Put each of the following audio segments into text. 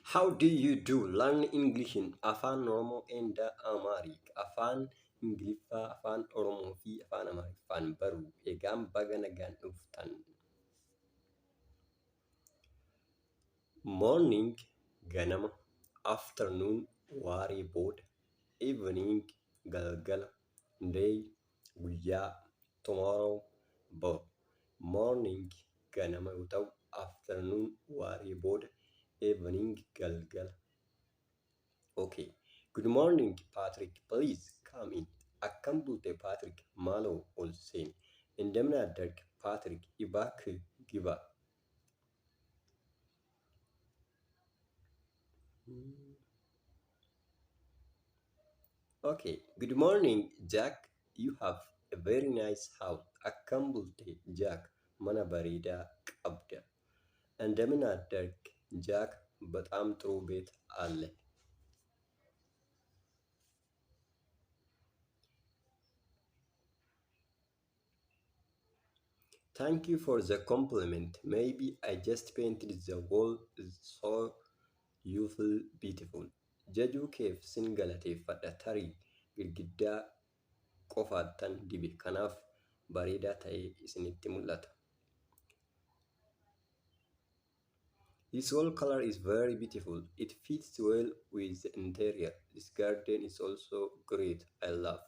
How do you do? Learn English in Afaan Oromoo and Amharic. Afaan Ingiliffaa, Afaan Oromoo fi Afaan Amaariffaan baruu. Egaan baga nagaan dhuftan. Morning ganama, afternoon waaree booda, evening galgala, day guyyaa, tomorrow boru. Morning ganama yoo ta'u, afternoon waaree booda, evening galgala. Okay. Good morning, Patrick. Please come in. Akkam bulte, Patrick? Maaloo ol seeni. እንደምን አደርክ ፓትሪክ? እባክህ ግባ። Okay. Good morning, Jack. You have a very nice house. Akkam bulte, Jack? Mana bareedaa qabda. እንደምን አደርክ ጃክ? በጣም ጥሩ ቤት አለህ። Thank you for the compliment. Maybe I just painted the wall so you feel beautiful. Jajuu keef sin galateeffadha. Tarii girgiddaa qofaattan dibe, kanaaf bareedaa ta'ee isinitti mul'ata. This wall color is very beautiful. It fits well with the interior. This garden is also great. I love.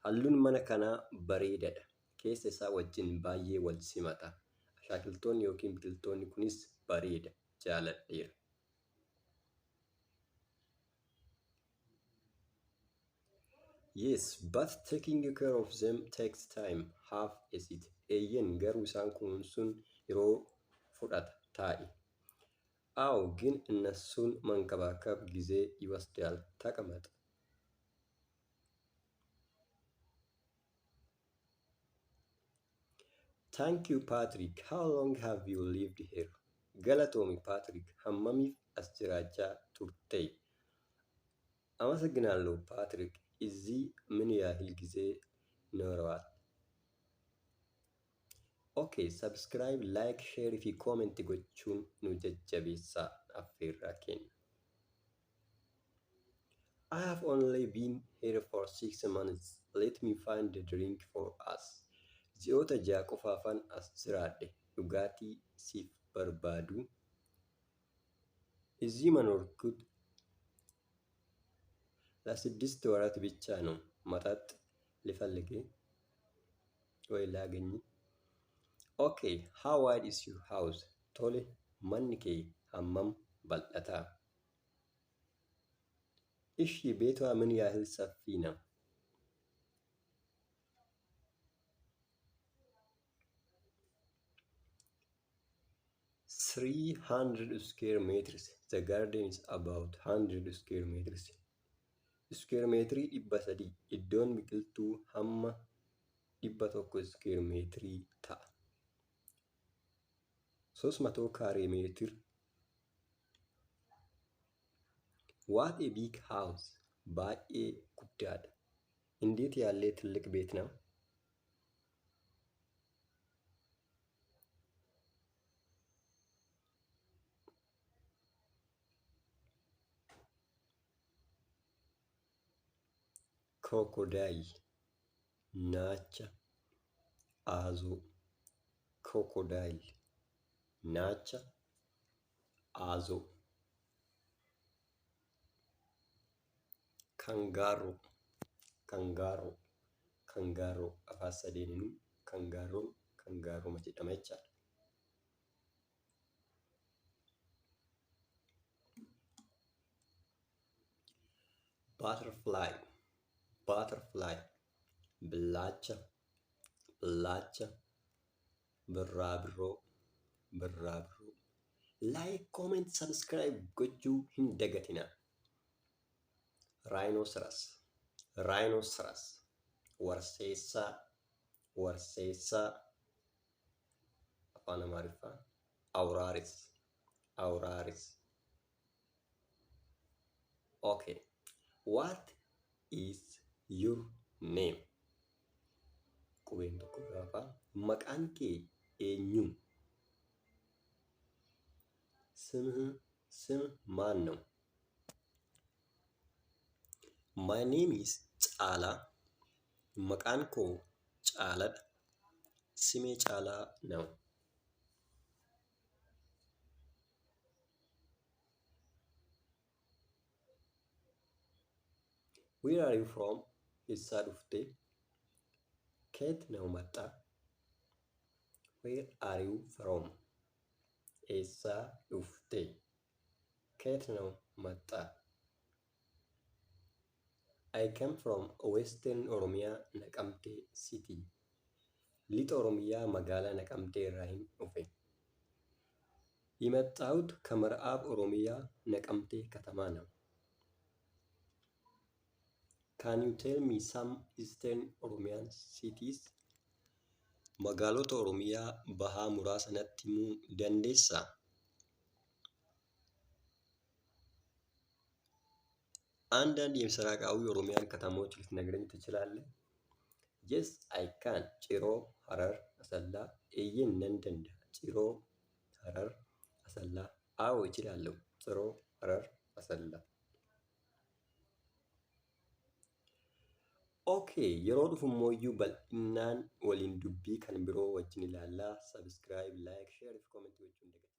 Halluun mana kanaa bareedaadha. Keessa isaa wajjin baay'ee wal simata. Ashaakiltoonni yookiin biqiltoonni kunis bareeda. Jaaladheera. Yes, but taking care of them takes time. Have a seat. Eeyyen, garuu isaan kunuunsuun yeroo fudhata. Taa'i. አዎ፣ ግን እነሱን መንከባከብ ጊዜ ይወስዳል። ተቀመጥ። Thank you, Patrick. How long have you lived here? Galatoomi, Patrick. Hammamiif as jiraachaa turte? አመሰግናለሁ ፓትሪክ። እዚህ ምን ያህል ጊዜ ኖረዋል? Okay, subscribe, like, share fi comment gochuun nu jajjabeessaa affeerraa keenya. I have only been here for 6 months. Let me find a drink for us. Ji'oota 6 qofaafan as jiraadhe. Dhugaatii siif barbaaduu? እዚህ የኖርኩት ለ6 ወራት ብቻ ነው። መጠጥ ልፈልግ ወይ ላግኝ? Okay, how wide is your house? Tole, manni kee hammam bal'ata? እሺ፣ ቤትህ ምን ያህል ሰፊ ነው? 300 square meters. The garden is about 100 square meters. Square meetirii 300. Iddoon biqiltuu hamma 100 square meetirii ta'a. ሶስት መቶ ካሬ ሜትር። What a big house! Baay'ee guddaadha. እንዴት ያለ ትልቅ ቤት ነው! Crocodile, naacha aazoo. Crocodile, naacha aazoo. Kangaroo, kangaroo, kangaroo. Afaan sadeeninuu kangaaroon kangaaruma jedhama jechaadha. Butterfly, butterfly, billaacha, billaacha, birraabirroo, birraabirroo. Like, comment, subscribe gochuu hin dagatinaa. Rhinoceros, rhinoceros, warseessaa, warseessaa. Afaan Amaariffaa አውራሪስ, አውራሪስ። Okay. What is your name? Qubeen tokko gaafa maqaan kee eenyu? ስምህ ስም ማን ነው? My name is Caalaa. Maqaan koo Caalaadha. ስሜ ጫላ ነው። Where are you from? Eessaa dhufte? ከየት ነው መጣ? Where are you from? Eessaa dhufte? ከየት ነው መጣ? I come from Western Oromia, Naqamte city. Lixa Oromiyaa magaalaa Naqamtee irraayin dhufe. የመጣሁት ከምዕራብ ኦሮሚያ ነቀምቴ ከተማ ነው። Can you tell me some Eastern Oromian cities? Magaalota Oromiyaa bahaa muraasa natti himuu dandeessaa? አንዳንድ የምስራቃዊ ኦሮሚያን ከተሞች ልትነግረኝ ትችላለህ? Yes, I can. Ciroo, Harar, Asalla. Eeyyeen nan danda'a. Ciroo, Harar, Asalla. አዎ እችላለሁ። ጭሮ፣ ሀረር፣ አሰላ። Okay, yeroo dhufu immoo bal'inaan waliin dubbii kan biroo wajjin ilaallaa. Subscribe, like, share fi comment gochuun dagatinaa.